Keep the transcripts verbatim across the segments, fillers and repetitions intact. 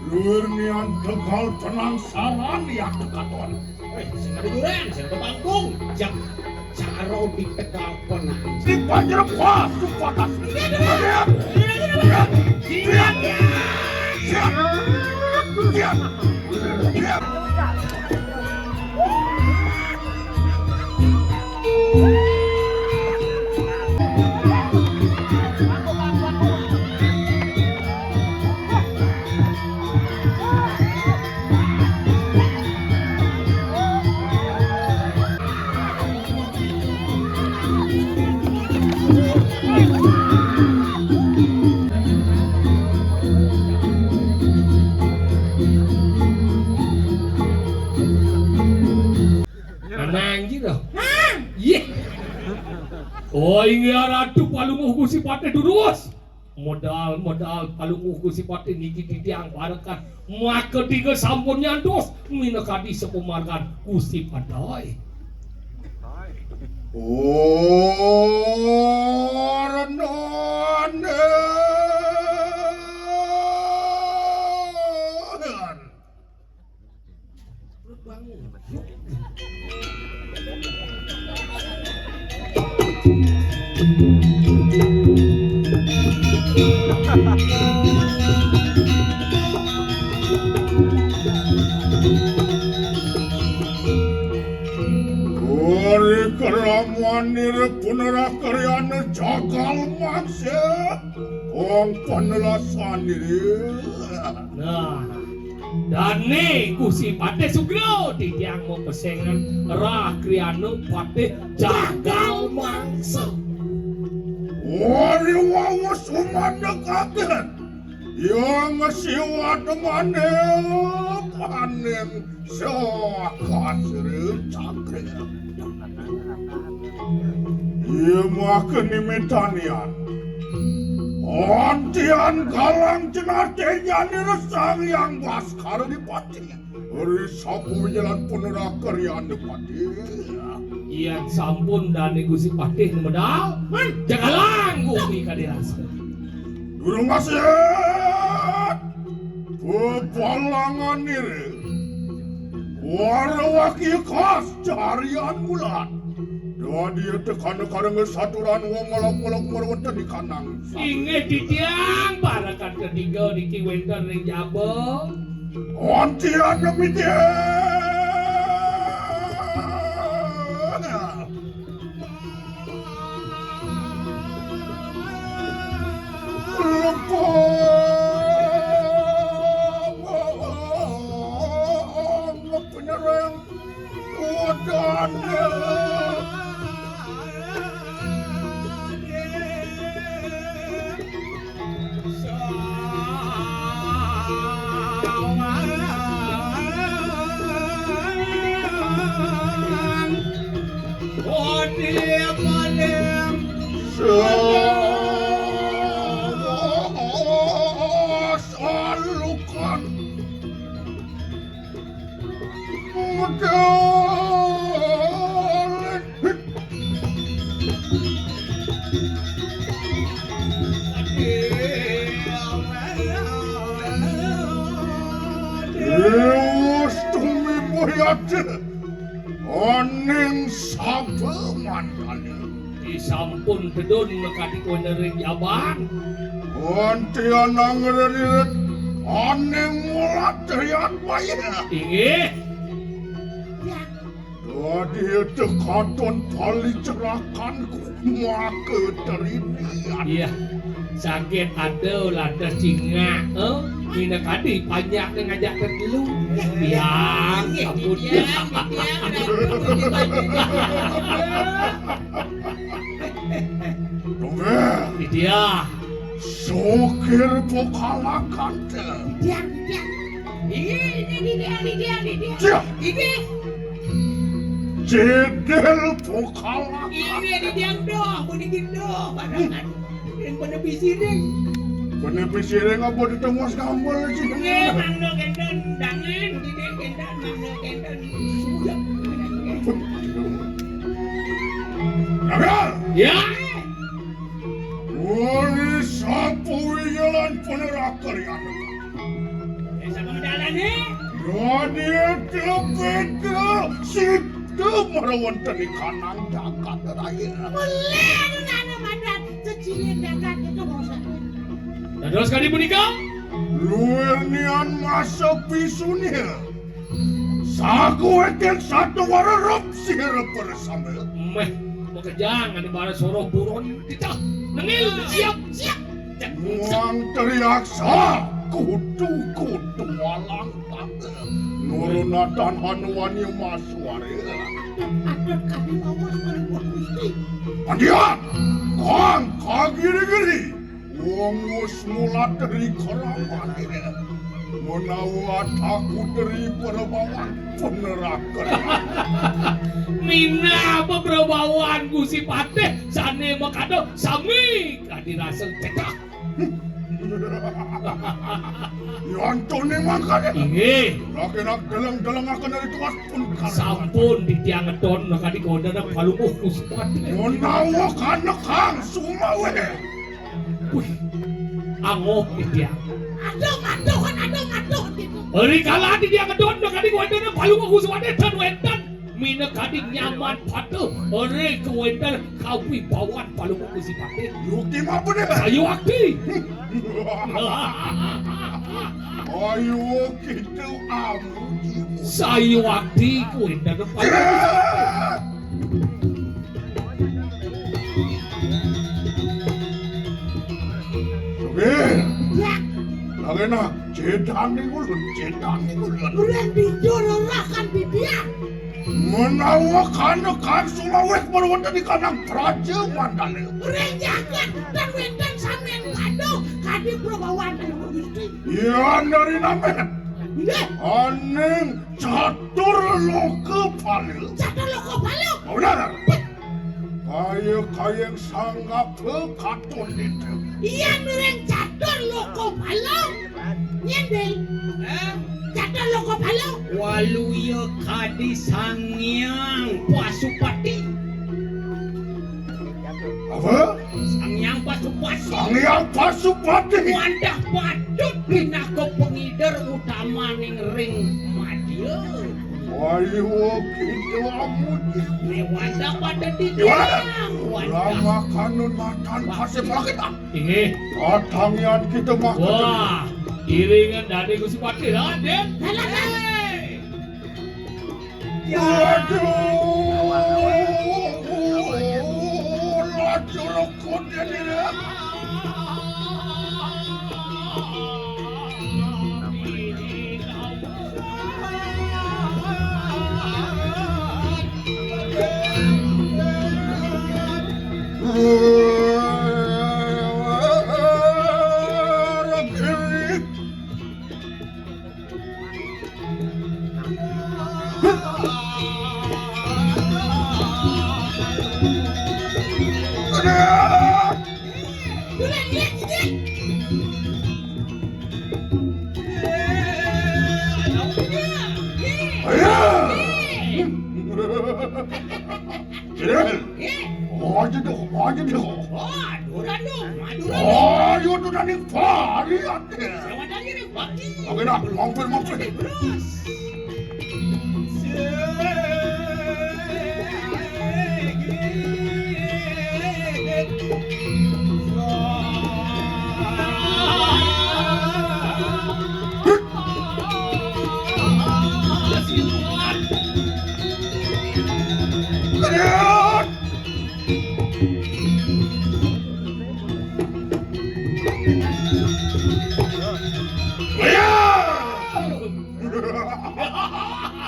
Durnian tegal penangsaran ya tekaton. Eh, sing ada jurang, sing ada bangkung. Jak, caro di tegal penang. Di banjir pas, patas. Iya, iya, iya. Iya, iya, iya. Iya, iya. Iya, iya. Iya, iya. Manang gitu. Hah? Iya. Oh, inggih Ratu Palungguh Gusti Patih durus. Modal-modal Palungguh Gusti Patih niki titiang parekan. Maka tiga sampun nyantos minakadi sapamargan Gusti Patih. Oh, renone. Ori keramuan nire punera karyana jagal mangsa. Kong panelasan nire. Nah, dane Gusti Patih sugra titiang mapesengan rah kriyana patih jagal mangsa. Ori wawus umandekaken. Yang siwat mane paning saka sri cakre. Iya maka nimitanian. Antian galang jenate jani resang yang baskara dipati. Ri sapu wijalan punera karyana pati. Yan sampun dane Gusti Patih medal, jagalang gumi kadirasa. Durung asit pepalangan nire. Warawaki kas carian bulan. Dadi tekana kareng saturan wong ngelok-ngelok merweten di kanang. Inggih titiang, parekan ketiga niki wenten ring jaba. Antian nemitir. Penyerang. Udan. Salukan. Modal. Wis tumibuh yadé. Aning saba mantane. Disampun tedun makadi kuwi ring jaban. Antian angrenirit aning mulat rian wayah. Inggih. Dadi tekaton palicerakan maka terinian. Iya. Sakit ada lantas cingak, eh? Minakadi panjak ngajak ke telu. Yang, ampun. Tunggu. Iya. Sukir pokalakan te. Iya, iya. Ini, ini, ini, ini, ini, ini. Iya. Ini. Cedel pokalakan. Ini, ini, ini, doh, ini, doh, barangan. Yang pada bisiring. Pada bisiring apa ditengos gambel sih? Iya, mangga kenten, dangan, didek kenten, mangga kenten. Sudah. Gagal. Ya. Wali sapu wijalan penerakar yang. Desa Yadéwa Petra sida mara wénten ing kanang jagat raya. Mulih anu nana mandan cecilin jagat itu bosan. Dados kadi punika, luirnian masa pisunil. Sakuwiting satwara rup sira persama. Méh, makejang ane bara soroh buron titah. Nengil, siap, siap. Muang triaksa, kudu, kudu walang tangga. Nurunatan hanuwani maswara. Adat kadi mawon, Gusti. Andian, kang kagiri-giri. Wong wus mulat ri kramane. Menawa tak putri Prabawan peneraken. Minab Prabawan Gusti Patih sane makada sami kadi rasa cecak. Yantone mangkane. Inggih. Rakenak deleng-delengaken ritual pun. Sampun titiang ngedon kadi kondana Palungguh Gusti Patih. Menawa kanekang sumaweh. Wih, angoh titiang. Aduh, aduh, aduh, aduh, gitu. Rikala titiang ngedon kadi kondana Palungguh Gusti Patih ten wenten. Minakadi nyaman patuh ring kawéntenan kawibawan Palungguh Gusti Patih. Yukti mapun ya? Sayuwakti. Ayo kita amuji. Sayuwakti kawéntenan Palungguh Gusti Patih. Sugih. Ya. Lagena cedaning ulun, cedaning ulun. Ulun bijur ora kan bibian. Menawa kana kang sumaweh perweten di kanang praja Mandala. Ring jagat ten wenten samen waduh kadi Prabawan Gusti. Iya, dari namen. Nggih. Aning catur loka bala. Catur loka bala. Bener. Kaya-kaya sanggap katon itu. Iya, nuring catur loka bala. Nyendel. Eh? Catur loka bala. Waluya kadi Sang Hyang Pasupati. Apa? Sang Hyang Pasupati. Sang Hyang Pasupati. Wadah patut pinaka pangider utamaning ring madya. Wayu kita amuji. Wadah pada di. Wadah. Lama kanun matan kasih pelakita. Inggih. Katangian kita mah. Wah, iringan dadi Gusti Patih, Raden. Hei. Waduh. Laju rukun ini. Ayo! Ayo! Aja dong, aja dong. Oh, Madura dong, Madura dong. Oh, iya tuh tadi pari ate. Siapa tadi nih, Pak? Oke, nah, mampir, mampir. Terus.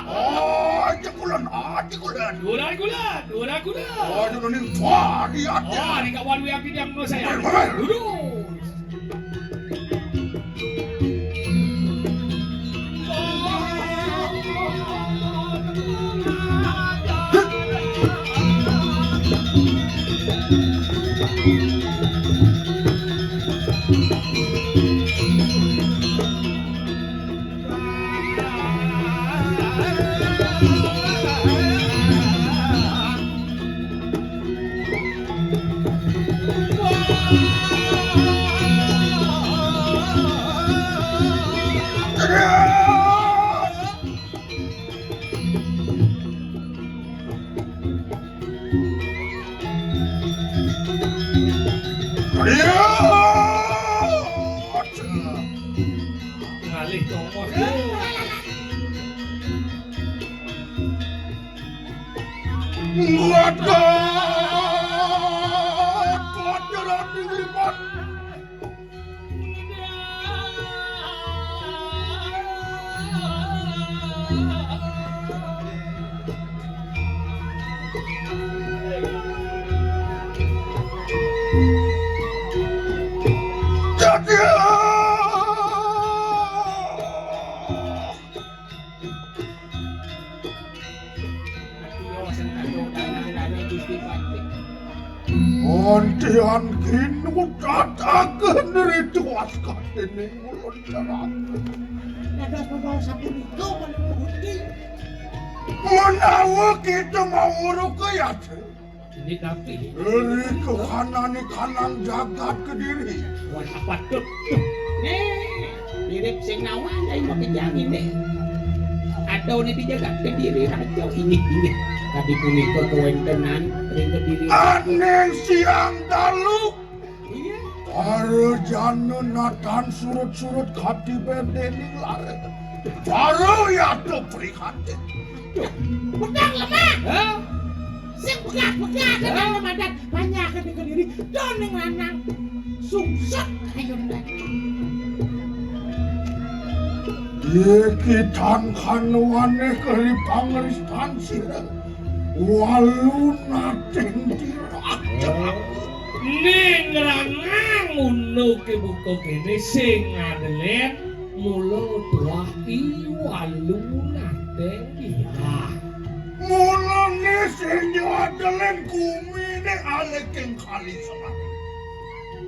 Oh, cekulan, ah, cekulan. Kulan, kulan, kulan, kulan. Oh, itu nih, wah, lihat ya. Oh, di kawan W I P yang menurut saya. Baik, baik. Duduk. Kalih tongos. Waduh, kocoran ning lipat. Antian kinudataken ri tuas kadening ulun terang. Dados membawa sapunika, Gusti. Menawa kita mawuruka yatra. Ini tapi. Ri kekanane kanang jagat Kediri. Wah, apa tuh? Nih, mirip sing nawang, ayo mau kejang ini. Atau ini di jagat Kediri Raja, inggih, inggih. Tadi punika kewentenan ring Kediri. Aning siang dalu. Iya. Para jana natan surut-surut katiben dening lara. Para yata prihatin. Pedang lemah. Hah? Sing pegat-pegat, hah? Dengan madat banyak ke Kediri. Doning lanang. Sungsut kayun. Iki tangkan waneh keri pangristan sira. Walu nating dirah. Ning rangang unduk ibuka kene sing ngadelen mula tuah i walu nating dirah. Mulane sing ngadelen gumine aleking kali Selara.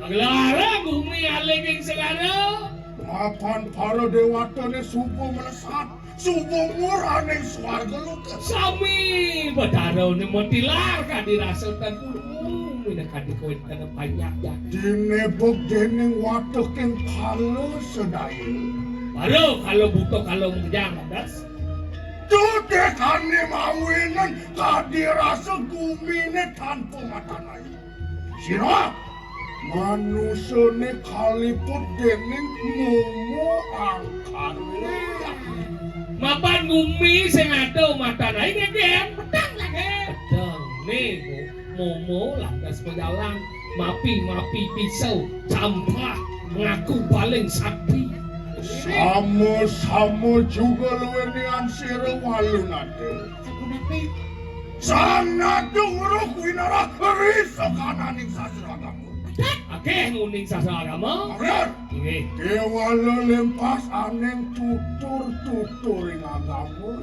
Gelara gumi aleking Selara. Mapan para dewatane suba melesat. Suba muraning swarga loka. Sami badarane matilar kadi rasa tan purmu, minakadi kawéntenan panjak jati. Tinebuk dening watuh king kala sedaya. Kala, kala buta, kala makejang, das. Tutekane mawinan kadi rasa gumine tanpa matan ayu. Sira manusane kaliput dening momo angkara. Mapan gumi sing ada matan ae ngeken. Pedang lagi. Pedang nih, momo lantas pejalan. Mapi-mapi pisau, campah, ngaku paling sakti. Sama-sama juga luwih nian sira walu nate. Sapunapi? Sang Nata Weruh Winarah risa kananing sastra agama. Akeh nguning sastra agama. Bener. Nggih. Kewala lempas aning tutur-tutur ing agama.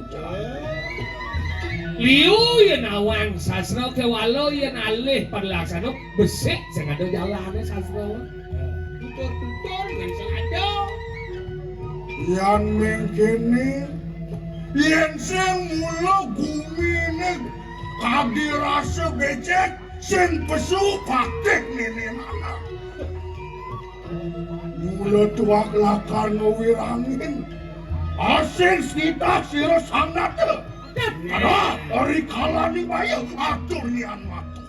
Liu yen awang sastra kewala yen alih palaksana besik sing ada jalane sastra. Tutur-tutur ngan sing ada. Yan mengkene, yen sing mula gumine kadi rasa becek, sing pesu patih nene nana. Mula tuak lakar ngewirangin. Asing setitah sira sangnata. Ada, ari kalani maya atur nian matu.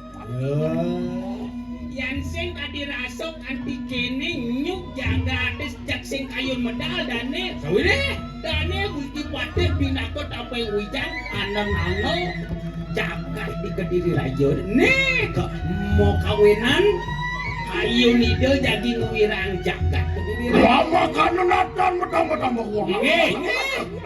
Yan sing kadi rasa kanti kene nyuk jagate sejak sing kayun medal dane. Sawire? Dane Gusti Patih pinaka tapeng wijan anang-ano jagat di Kediri Raja. Nih, kok mau kawinan kayun ida jagi ngwirang jagat Kediri Raja. Lama kanenatan metang-metang wong. Nggih.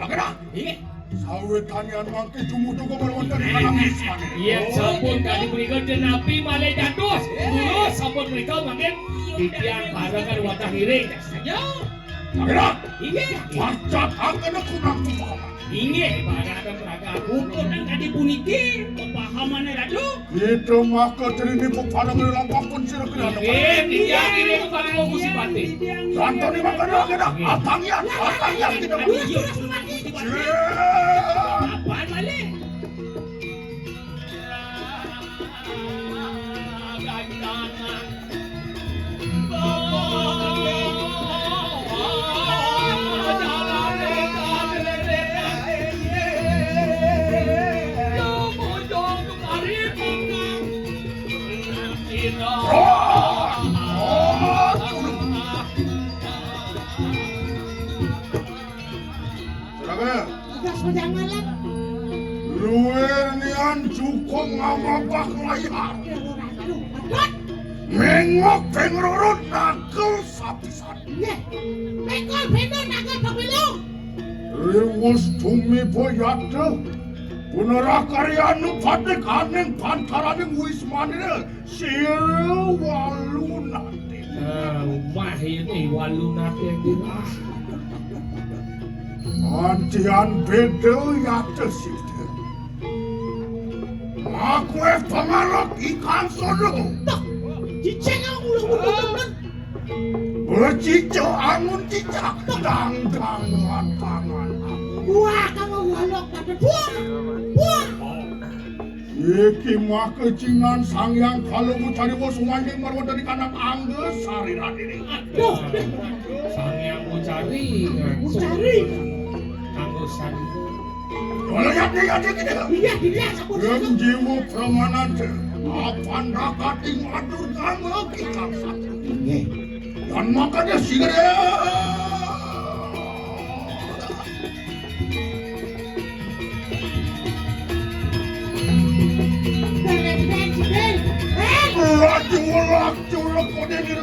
Lagi dah. Nggih. Sawetanian mangke jumuduh kok wonten ing kanang wismane. Yen sampun kadi punika jenapi malih dados. Terus sampun menika mangke titiang barengan wantah ngiring. Ya. Akhirnya, inggih. Macet angkene kunang kumaha. Inggih, barang praga. Utunan kadi puniki, pemahamane Ratu. Kita maka trini pepadang lampah pun sira kena. Inggih, titiang ngiring para Gusti Patih. Santuni mangkene lagi dah. Atangian, atangian kita. Iya. Apaan malih? Jangan lah. Luwih nian jukung ngamabak layar. Aduh, aduh. Mengok pengrurut nagel sapisan. Nggih. Pekol bendor nagel pemilu. Riwus tumi boyade. Punara karyanu patik aning pantaraning wismanira. Sira walu nate. Ah, wah ini walu nate. Ah. Antian beda yata sida. Aku es pangarak ikan sono. Tuh, cicing aku lu ngomong temen. Bercicak angun cicak. Dang dang pangan. Wah, kamu walok pada buah. Buah. Iki maka cinan Sang Hyang Kala Mucari wis umanding marwatani kanang angga sarira diri. Aduh. Sang Hyang Mucari. Mucari. Angga sarira. Wala yati yati kita. Iya, iya, sampun. Yang jiwa pramananda. Apan dakati madur kanggo kita satu. Nggih. Dan makanya sira. Laju, laju, laju, dia.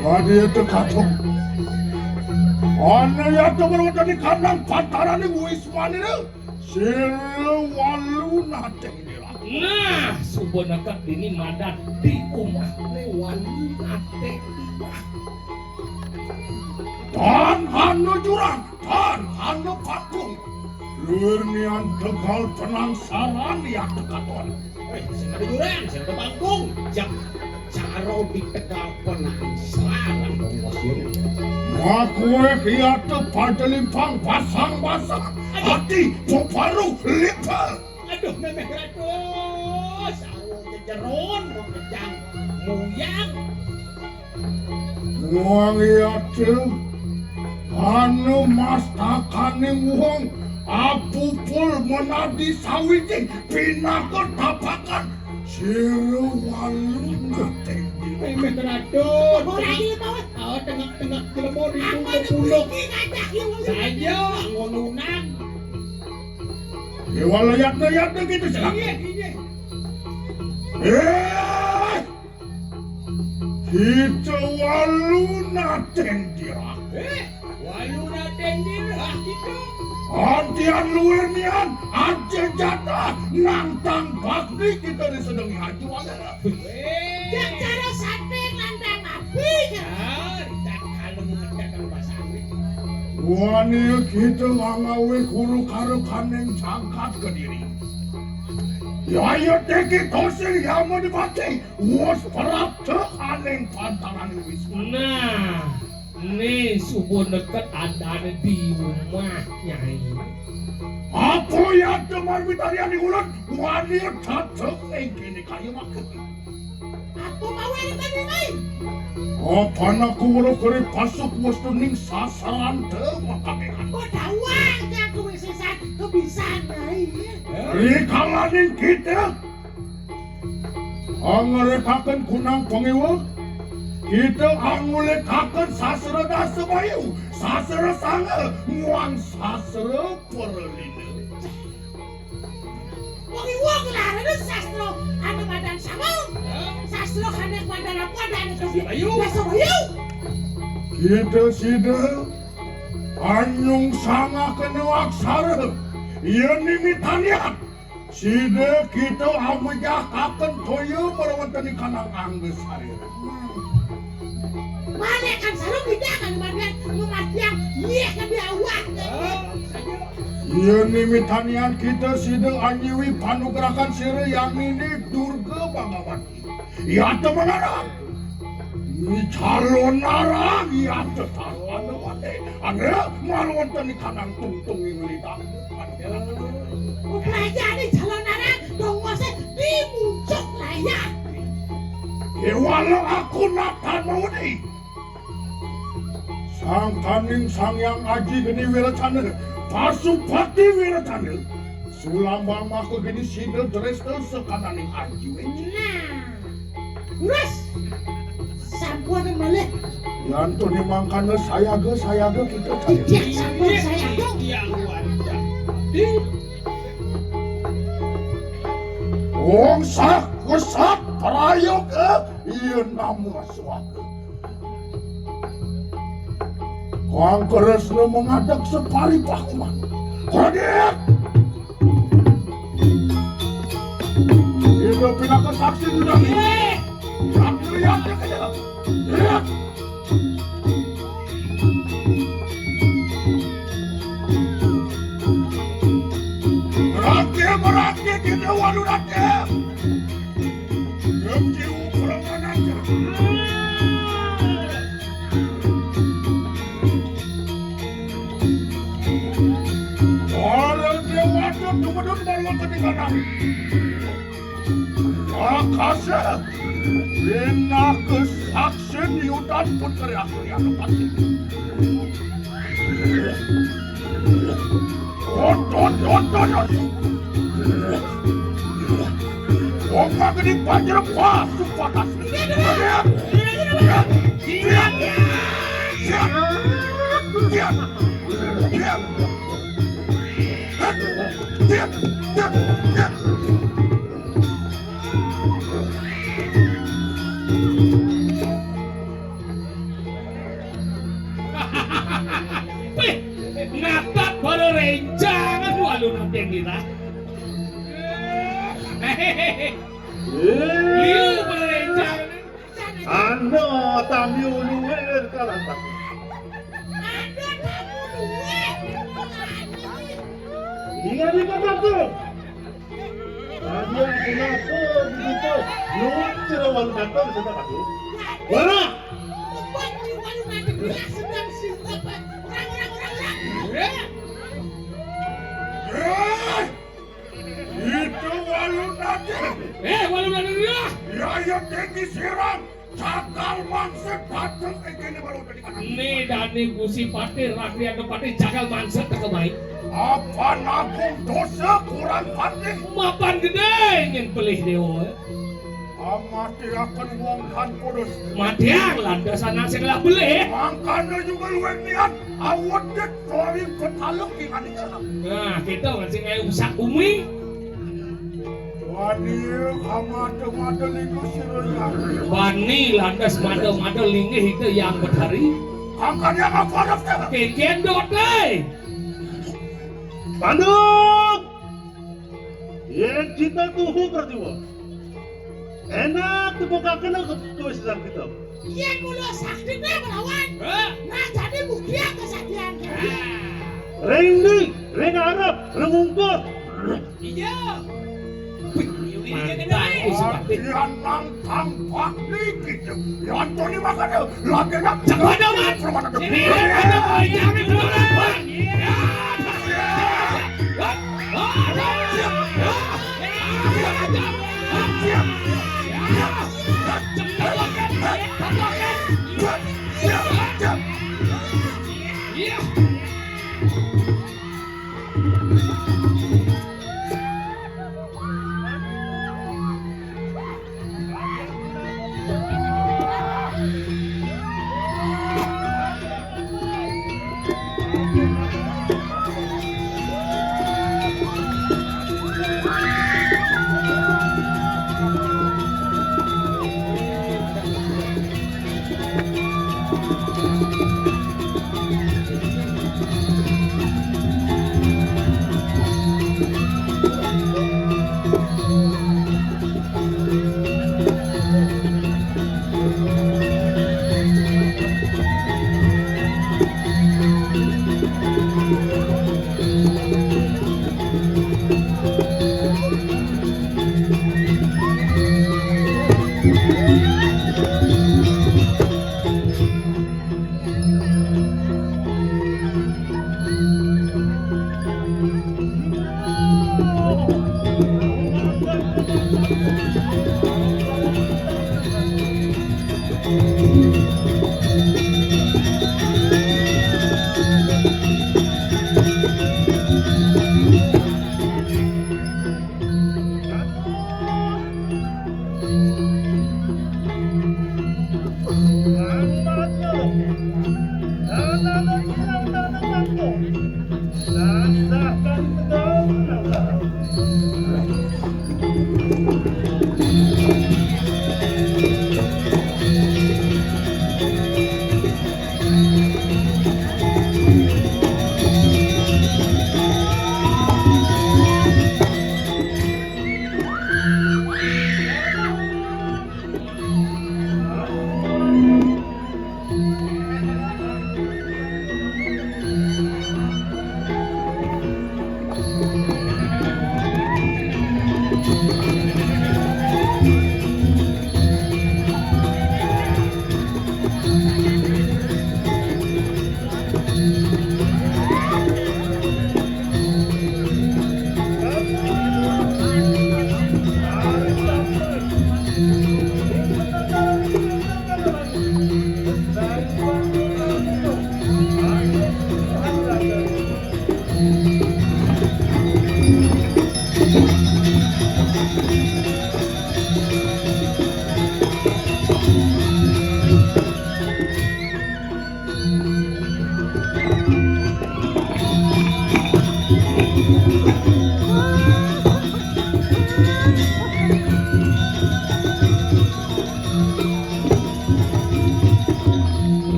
Adi itu katung. Ana yata berwatani kandang pantaraning wismanira. Sira walu nate nira. Nah, suba neked dini madat di umahne walu nate nira. Tan hana jurang, tan hana panggung. Luwih nian tegal penangsaran ya tekaton. Eh, sing ada jurang, sing ada panggung. Jak Caro di tegal penangsaran dong, Bos Yun. Makwe kiate pada limpang basang-basang. Aduh. Ati peparu limpang. Aduh, memeh ratus. Sawo jejeron, kejang muyang. Wong yate anu mastakaning wong apupul menadi sawiji pinaka tapakan. Sira walu ngateni. Memeh ratus. Ora iki mau. Oh, tengah-tengah jelema di punduk-punduk. Saya ngono nang. Dewa layatna yatna gitu, Cak. Iya, iya. Eh! Kita walu naten dirah. Eh, walu naten dirah kita. Antian luwih nian, aja jatah, nantang bakti kita disedengi aju aja. Weh. Yang cara sate nantang api. Ah, kita kalung ada kalau bahasa Inggris. Wani kita ngangawe guru karukaning jangkat kediri. Yaya teki tosing yang mau dipati. Wus prapta aning pantaran wis. Nah, ne suba neked adane di umah, Nyai. Apa yang temar mitarian di ulun? Wani dateng ing kene kaya mangke. Apa mau eling tadi, Mai? Apa aku weruh keri pasuk wis ning sasaran te makamekan. Kok dawang aku wis sesan kebisan, Nyai. Rikalaning kita Angrekaken kunang pangiwa, kita angulikaken sastra dasa bayu, sastra sanga, muang sastra perlina. Pangiwa kelarane sastra ane madan sanga, sastra ane madan apa, ane dasa bayu. Dasa bayu. Kita sida anyung sanga kena aksara, iya nimitaniat. Sida kita amejakaken toya marwanteni kanang angga sarira. Malekan sarung kita kan matian, matian, iya kan dia awak. Iya nimitanian kita sida anyiwi panugrahan sira yang nini Durga Bhagawati. Yata manarang. Ni calon narang yata sarwana wate. Ane marwanteni kanang tungtung ing litang. Upayane calon narang dongose di puncuk layar. Kewala aku natan mawedi. Sangkaning Sang Hyang Aji Geni Wiracana, Pasupati Wiracana, Sulambang maka geni sida dresta sakananing aji wécé. Nah. Terus sampun malih. Yan to ni mangkana sayaga, sayaga kita. Tidak sampun sayaga. Iya, luar biasa. Wong sak wesat prayoga iya nama swaga. Kang Kresna menghadap separi pakuman. Kredit! Itu pinaka saksi dunia. Saksi lihat ke dalam. Lihat. Rakyat, rakyat, kita walu rakyat. Para dewata tumedun marwata di sana. Makasih. Pinaka saksin yudan pun karya karya pati. Otot, otot, otot. Oka geni panjrep pasu patas. Siap, siap, siap, siap, siap, siap, siap. Wih, ngatat para rencangan walu namping kita. Liu para rencangan. Anda tami uluwir kalantang. Ingat di kota tu. Tadi aku ngaku begitu. Lu cerewang datang sama aku. Wala. Itu walu namping. Eh, walu namping. Ya, ya, tinggi sirang. Cakal mangsa dateng ing kéné baru tadi kan. Né dané Gusti Patih, Rakryan Patih, cakal mangsa teka mai. Apa nagung dosa kurang patih? Mapan gedé nyén pelih déwa. Amatiaken wong tan kudus. Matiang lantas anak sing lah pelih. Mangkana juga luwih niat awedit tori petaluk ing aning. Nah, kita masih kayak usak bumi. Wani kamada-mada lingga sira yang. Wani lantas mada-mada linggih ida yang betari. Angkanya apa? Kékén doté. Panduk. Yén kita tuhu pertiwa. Enak tepukakena ketuh sisan kita. Yén mula saktiné melawan. Hah? Nah, jadi bukti kesaktian. Ring ndi, ring arep, ring ungkur. Iya. Mantap, Gusti Patih. Artian nangkang bakti kita. Yantoni makanya lagi nak. Jangan ada, Mas. Ini ada, Mas. Jangan ada, Mas.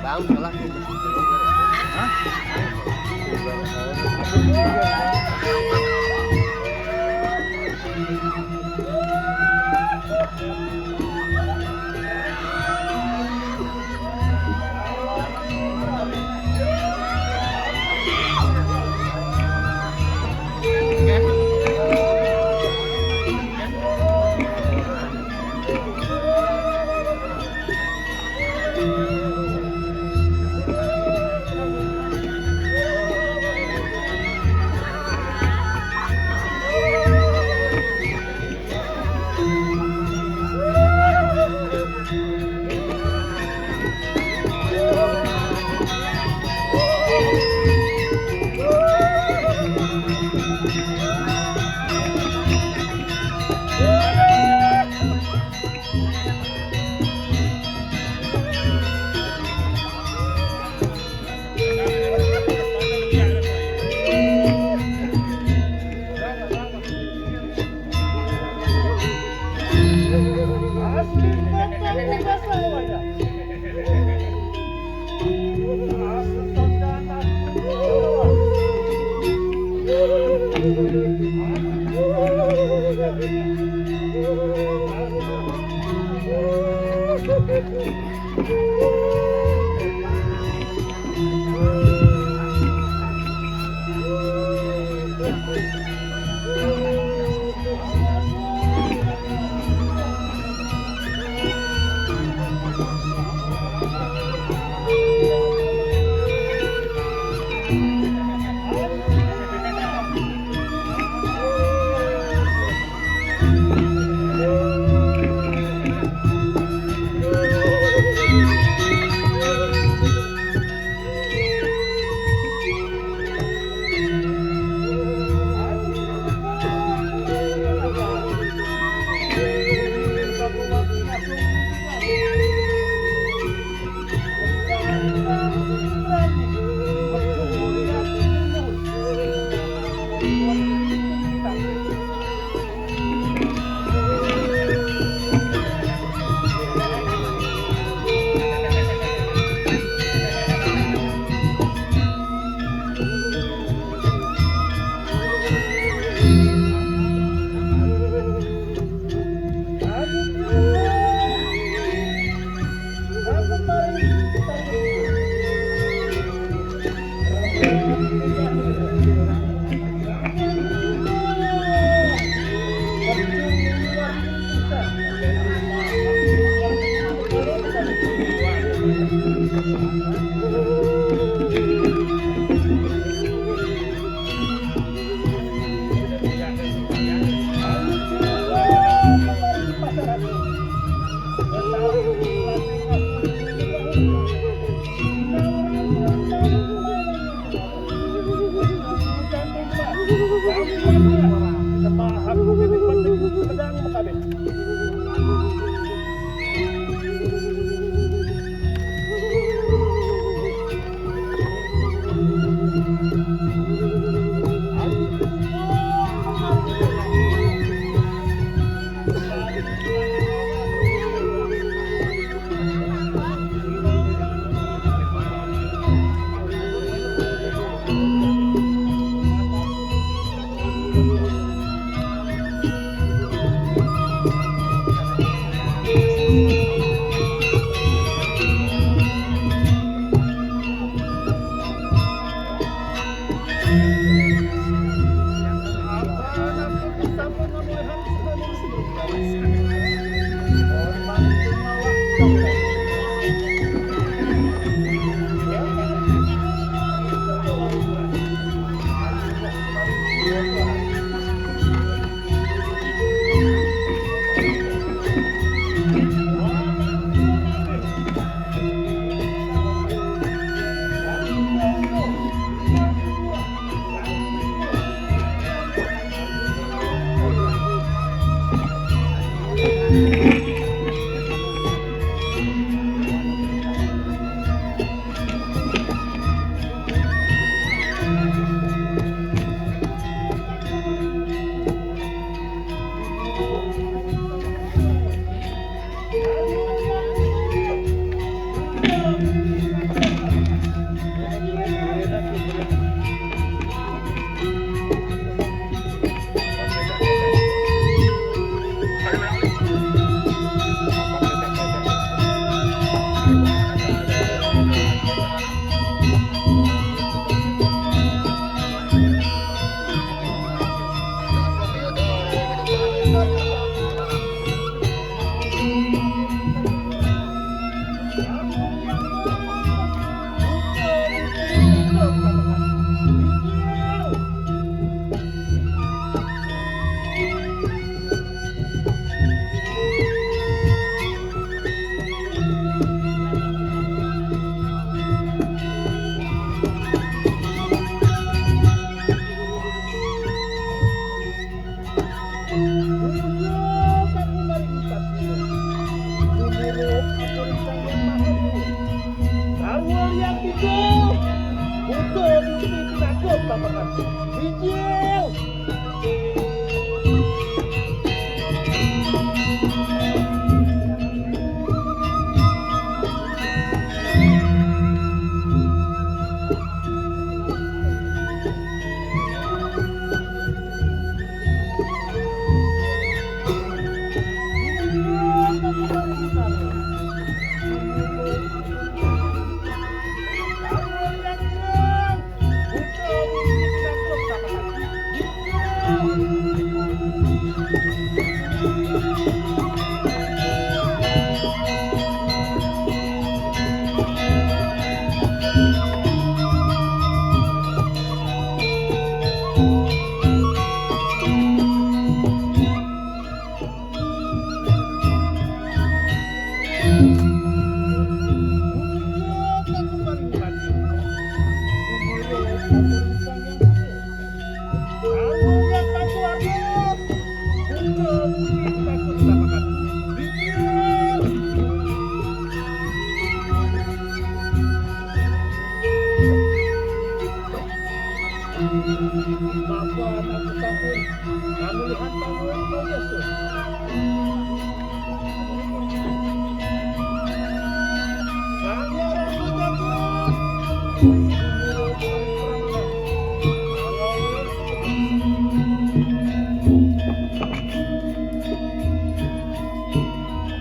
Bang, salah. Hah?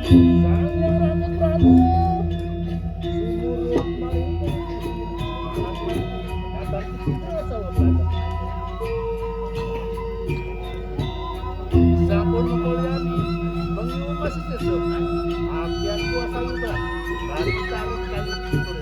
Sang Hyang Ratu Prabu, sumurut malingkung, atas putra Sawabana. Sampun mulyani, mengiwung masih sesuk, apian kuasa lubar, mari tarik kayu tidur.